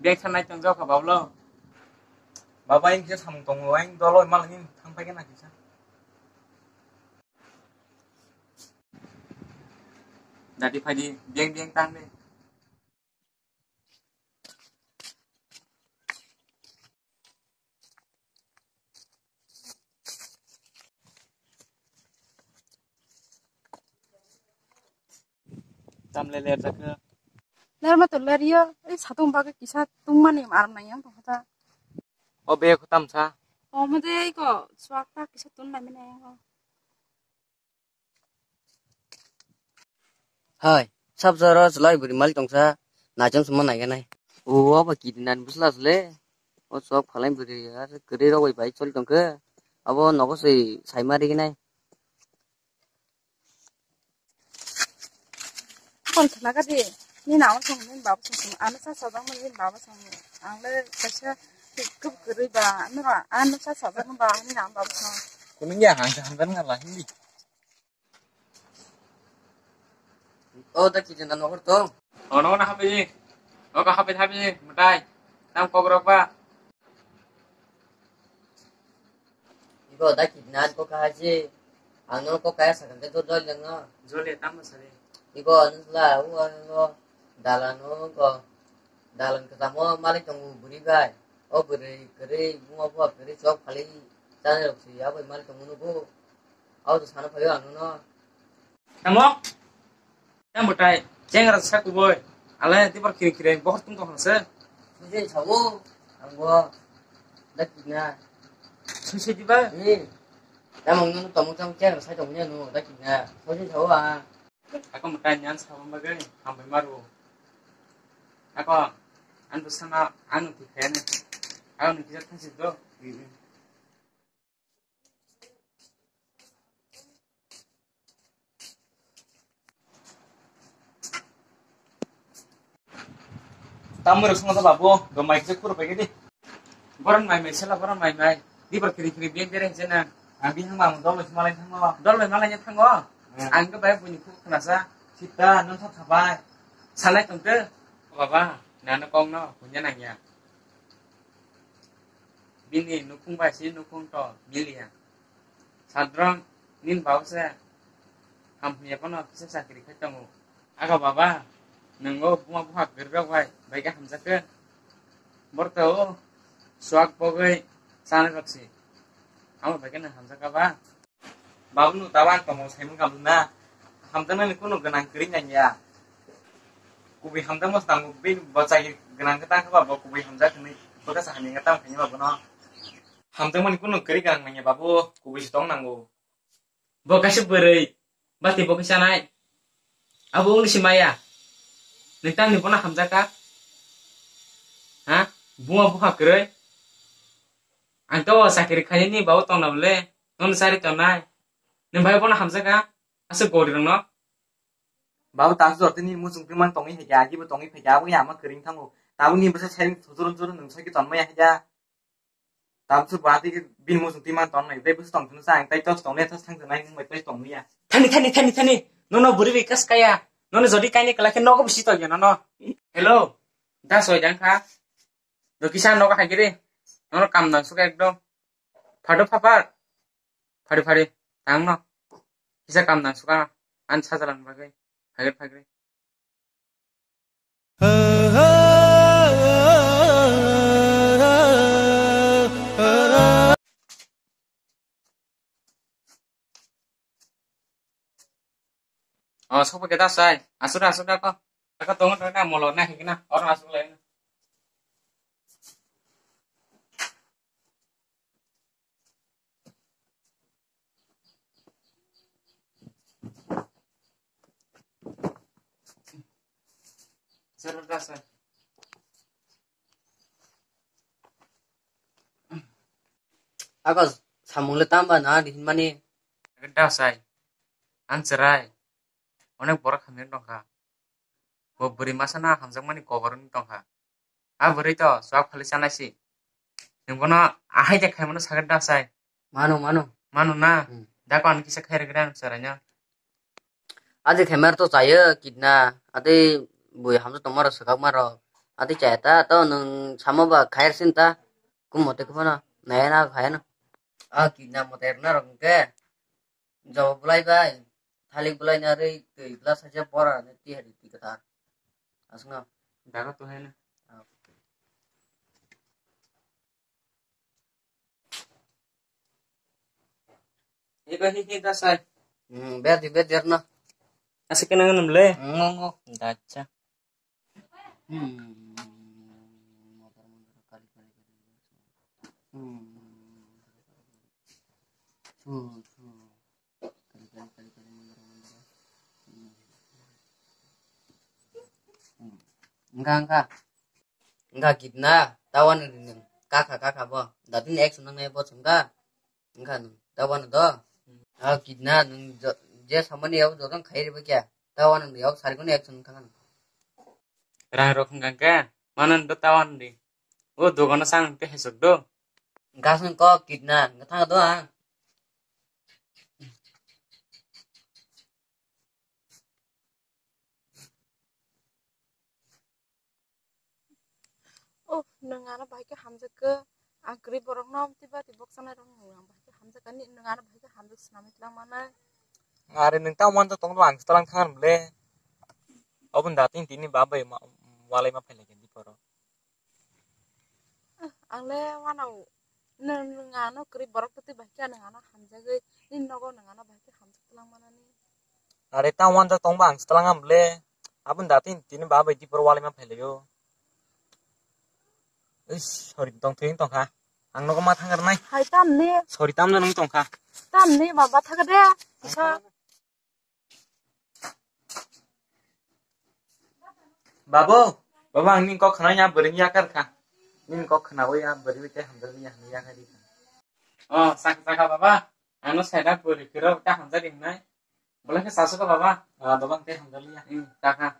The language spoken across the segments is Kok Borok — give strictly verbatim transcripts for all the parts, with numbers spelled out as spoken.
Bag sanai tong jok kha bablo. Baba, ang kisa samung tongo, ang dolo malangin thang pai khe na kisa. Dadi phaidi, beng beng tang de. Tamle ler jakha. Ler ma to ler yo, ei satung bagwi kisa tungmani aram nai yang tong kha. O be kho tamsa. O mo de ko swak ta kisa tun nai mene yang. Hai, sab jora chwlai bwrwi malik tongsa, naichom suma naiganai. O, abo kidinan bwsla sle. O chwk phalai bwrwi, ar kwrwi rok bai bai choli tongkhe. Abo nogo se saima riginai. Kon thana ka di, ni nawa song ni baba song, ano sa sa jang ni baba song, ang le kaisa kub kwrwi ba, ano ano sa sa jang ba, ni nawa baba song. Kuning ya, hang hang dan ngala hindi. O da kiti na nokor tong. O nogo na habi. Nogo habi habi mutai. Tam kok rok ba. Ibo da kiti na ko ka haji. Ano ko kaya sakang ke to dol jang no. Jole tam sare. Ibo ano la u ano dalan o ko dalan ke tamo malik tong buri bai. O buri kere bunga bunga kere chok phali chana rok si abo malik tong nugo. Abo to sana phaio ang nono. Tamo? Tamo tai, chengra sa kuboi. Alai tibar kiri kiri bohor tung tong se. Sujai sawo, ang bo. Dak na. Sujai diba? Hmm. Tamo nono tamo tamo chengra sa tong ne no, dak na. Sujai sawo a. Ako mutai nyan sa bagwi hambai maru. Ako an to sana ang ti khen. Ako ni kisa thansi do. Hmm. Tamurok songsa babu, do mai kisa khuru pai di. Boron mai mai sela boron mai mai. Di bor kiri kiri biang biang jena. Ang bihang bang dol mai malai thango. Dol mai malai thango. Hmm. Ang ke bai buni khuk khna sa. Sita non sa thabai. Salai tongte. Baba, nana kong no, punya nanya. Bini nukhung bai si nukhung to milia. Sadrong nin bau se ham hwnwi phano kisa chakri khai tongo. Aga baba, nwngo buma bupha kwrwirok bai bai khe hamjakhe. Borta o swak bogwi chana rok si. Amo bai khe nang hamjakha ba? Babu no tabang tongmo saimung kam na. Hamjaknani kunu gwnang kwrwi nang ya. Kubui hamjakmo tang bini bachai gwnang khe tang khe ba bo kubui hamjak hwnwi bwkha sa hamya tang khaini ba bono. Hamjakmani kunu kwrwi gwnang nang ya babu, kubui se tong nango. Bo kaisa bwrwi bati bo kisa nai. Abo wngwi se maya. Nang tangni bono hamjakha. Ha? Buma bupha kwrwi. Ang to chakri khainani babu tongna bole. Nono chari tongnai. Nwng bai bono hamjakha. Aswk gori rokno. Babu ta jor tini muchung twi man tongwi phaikha, agi bo tongwi phaikha, abo ya ma kwrwng thango. Tabuk ni bwsa sai chujuru chujuru nwng sai ki tonmaya haikha. Tabuk su ba tei bini muchung twi man tongnai, tei bwsa tong thunu sa ang tei tos tongnai, tos thang thunai nwng bai tei tongmaya. Thani, thani, thani, thani. Nono bwrwi bai kas kaya. Nono jodi kaini kwlai khe nogo bisi tongya nono. Hello. Da soi jang kha. Do kisa nogo hai kiri. Nono kam nang suka ekdom. Phado phapar. Phari phari tang no. Kisa kam nang suka an sajalan bagwi. Phagir phagir. Oh, sopo kita sai. Asura, asura ko. Ako tongo tongo na molo na hikna. Oro asura lai. Sir, da, sir. Ako samung le tamba na di hinmani. Da, sai. An cherai. Onek borok hamya tongkha. Bo bwrwi masa na hamjakmani kobor wngwi tongkha. A bwrwi to chwak phali chanai si. Nwng bono ahai de khaimano sagwi da sai. Mano, mano. Mano na? Hmm. Da ko ani kisa khairok rang chwraino. Adi khaimar to chayo kidna. Adi bui hamjak tongma rok swkakma rok. Ati chaya ta, to nwng samo ba khair sin ta. Kum mote kuphano, naya na khaya no. A kidnap mote na rok ke. Jabo bulai bai. Thalik bulai na rei twi glass haja bora ne ti hari ti kata. Asno. Daga to hai na. Eba hi hi da sai. Hmm, ber di, ber di arno. Asa kena nganam le. Ngo, ngo. Dacha. Hmm. Hmm. Su, su. Kali, kali, kali, kali, mandar, mandar. Hmm. Hmm. Engka, engka. Engka kidna, tawan rineng. Kaka, kaka bo. Datin action nangnai bo chengka. Engka nung, tawan do. Ah, kidna nung jo-, je samani yau jodong khai riba kya. Tawan nung yau sarikun action engka nung. Rang rok engka kya. Manan do tawan di. O dogano sang te hesok do. Gas nung kok kidna, engka thang do ang. Oh, nwng ano bahai khe hamjakgo. Ang kwrwi borokno amtwi bati boksanai rok nwng ang bahai khe hamjakgo. Ani nwng ano bahai khe hamjak swnamwi twlang manai. Are nwng tamo wanjak tongno ang twlang thang le. Oboni da tini tini ba bai ma-, walai ma phailai khe di poro. Ah, ang le wanao nwng, nwng ano kwrwi borok bati bahai khe nwng ano hamjagwi nini nogo nwng ano bahai khe hamjak twlang manani. Are ta wanjak tongba ang twlang am le. Aboni da tin tini ba bai dipor walai ma phailaio. Is, sorry tong thwing tongkha. Ang nogo ma thang rwnai. Hai tamni. Sorry tamno nang tongkha. Tamni ma ba thakade. Isa. Babu, babu ang nini kok khna ya bwrwi ya kar kha. Nini kok khna o ya bwrwi te hamjak ya hamya kha di. Oh, saka saka baba. Ano saida bwrwi kiro ta hamjak di nai. Boleh ke sasu ka baba? Ah, baba ang te hamjak ya. Hmm, saka.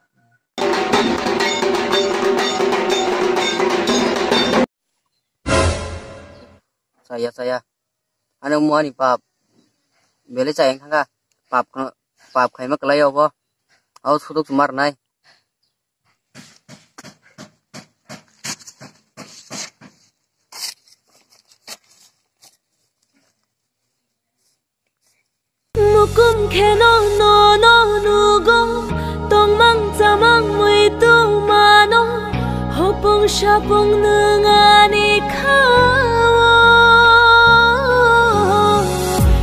Saya, saya. Ano mo ani pap. Bele chayeng thangkha. Pap kha-, pap khaima kwlai obo. Au sutuk mar nai. Mukum kheno nono nugo, tongmang chamang muitu mano, hopung sapung nwng ani khao.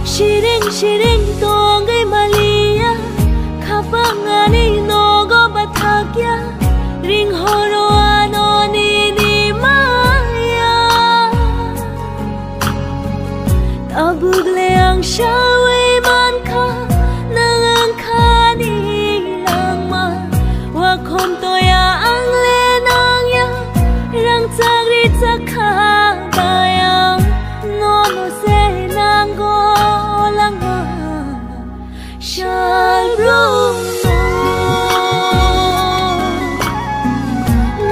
Siring siring tongwi maliya, khapang ani nogo bathakya, ring horo ano nini maya. Tabuk le ang sawi mankha, nwng wngkha ni langma. Wakhom toya ang le nangya, rang chakri chakha bayang, nono se nango langma. Shalbrum no,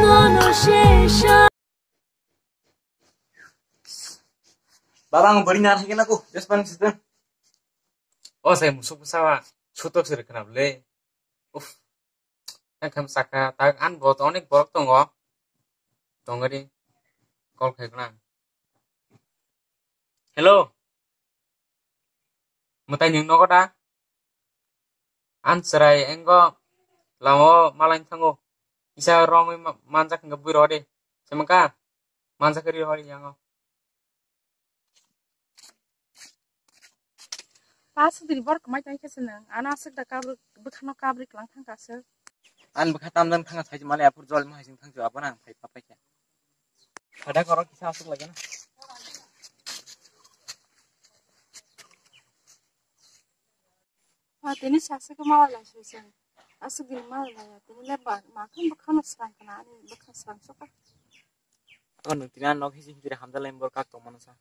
nono se sha- Baba, ang bari nar hingke naku, just pan situ. Oh, saya musuh pesawat, sutok sih kenapa le? Uff, yang kamu saka, tak an bot onek borok tongo, tongo di, call kayak nang. Hello, mutai ning nogo da? An chwrai engo lama o malai thango. Kisa romwi ma-, manjak hwnkhe bui rw de. Semaka manjak ri rw yango. Aswk dini borok kwmai tong khe se nwng. Ano aswk da kabri, bwkhano kabri kwlang thang kha aswk. Ani bwkha tamjani thang kha, saiji mali aphuru jol ma hai sing thang kha, abono ang phai pa phai kha. Khada korok kisa aswk lagina. Ma tini saswk ma wala saswk. Aswk dini ma wala ya. Tini le ba, ma khan bwkhano swrang kana, ani bwkha swrang soka. Ako nung tini ano hisi hisi hamjak lai bor kak tong mano sa.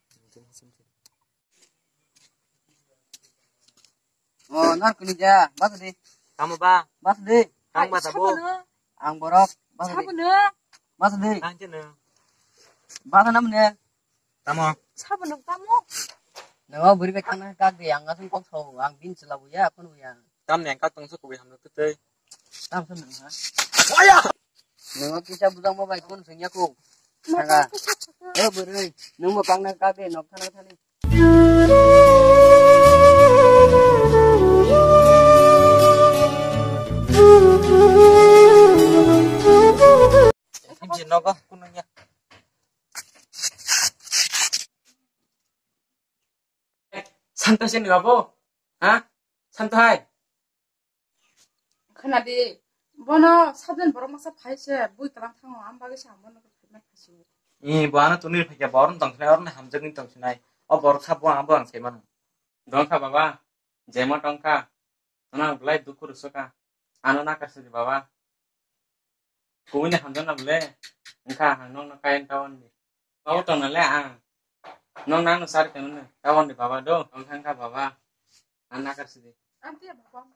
Oh, nar kuni ja, bas de. Tamo ba? Bas de. Tamo ba tabo? Ang borok, bas de. Sabo no. Bas de. Tang cheno. Bas nam ne. Tamo? Sabo no tamo? Nang buri be tang kak de, ang asung kok so, ang bin chela bu ya, pun bu ya. Tam ne kak tong so kubi hamno tu tei. Tam so nang ha. Waya! Nungo kisa bujang mo bai kun sengya ko. Thanga. O bwrwi, nung mo kangna ka de nok thana thani. Kimchi nogo kunungya. Santo sini babo? Ha? Santo hai. Khna di. Bono sabdan borok masa phai se bui kalang thango, am bagwi se ang bono phai phai se. Ni bo ano tuni phai kha, borom tong sinai, oroni hamjak ni tong sinai. O borok sabo ang bo ang sai mano. Dongkha baba, jema tongkha. Ano ang belai dukhu rwsukha. Ano nakar sidi baba. Kubuni hamjakna bole. Wngkha ang nokno kaiyang tawan di. Babo tongna le ang. Nokno ano sari tongno tawan di baba do. Wngkha wngkha baba. Ang nakar sidi. Ang tiya baba.